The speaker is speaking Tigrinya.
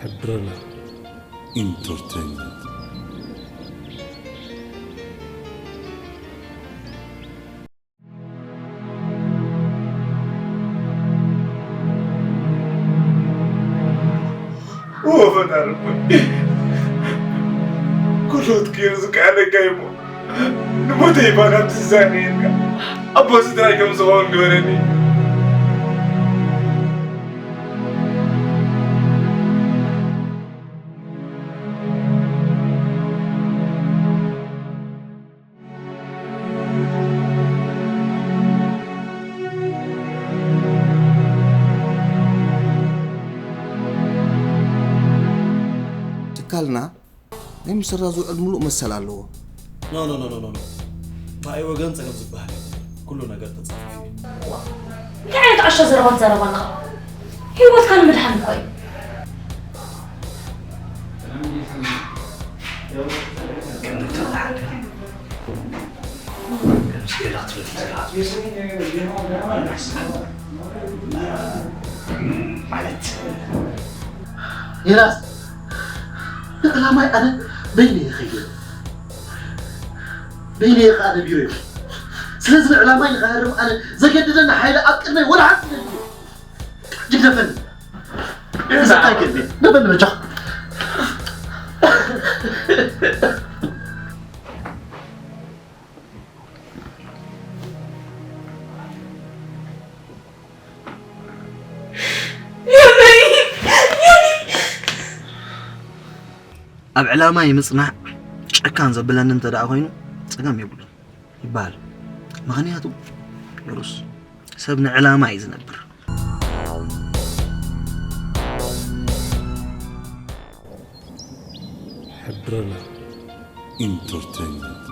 ሕድረና ኢንተርቴይንመንት። ኦ ፈጣሪ እኮ። ኩሉ ክትቅይር ዝከኣለካ እዩ እሞ። ንሞተይ እባ ካብ ትዛነየልካ። ኣቦ ስድራይ ከም ዝኸውን ግበረኒ። ትካልና ናይ ምስራ ዝውዕል ምሉእ መሰል ኣለዎ። ኖ ኖ ኖ ኖ ኖ። ብኣይ ወገን ጸገም ዝበሃል የለን። ኩሉ ነገር ተጻፊፉ እዩ። እንታይ ዓይነት ዓሻ ዘረባ ትዛረብ ኣለኻ? ህይወትካ ንምድሓን እኮ እዩ። ማለት ንዕላማይ ኣነ በይነ ይኸይድ። በይነ ይኸኣ ነቢሩ እዩ። ስለዚ ንዕላማይ ንኸህርም ኣነ ዘገድደኒ ሓይሊ ኣብ ቅድመይ ወላ ሓንቲ የለን። ጅግደፈኒ። እዛ ኣይገድኒ። ነበኒ በጃኻ። ኣብ ዕላማይ ምጽናዕ ጨካን ዘብለኒ እንተ ደኣ ኮይኑ ጸገም የብሉን ይበሃል። ምኽንያቱ ዮሩስ ሰብ ንዕላማ እዩ ዝነብር። ሕድረና ኢንተርቴይንመንት።